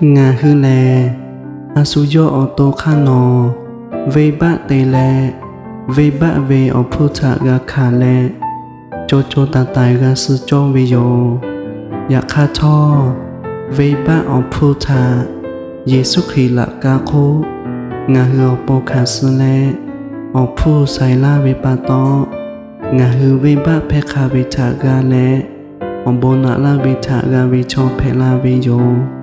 Ngaˬ hui lehˬ, a shu yawˇ awˬ to hk'aˇ nawˬ venˇbaˆ te leh, venˇbaˆ ve awˬ hpfuhˇ htaꞈ g'a hkanˍ leh, caw caw taiˍ taiˍ g'a suh cawˇ ve yoˬ. Yaꞈ hk'aˇ htawˇ, venˇbaˆ awˬ hpfuhˇ htaꞈ Yeˍsuˆ Hkriꞈ laꞈ ka hk'oˆ ngaˬ hui awˬ pon hkanˍ suh leh, awˬ hpfuhˇ shaiˍ laˇ ve pa taw, ngaˬ hui venˇbaˆ hpehˇ hk'a ve htaꞈ g'a leh, awˬ bon naꞈ laˇ ve htaꞈ g'a ve chaw hpehꞈ la ve yoˬ.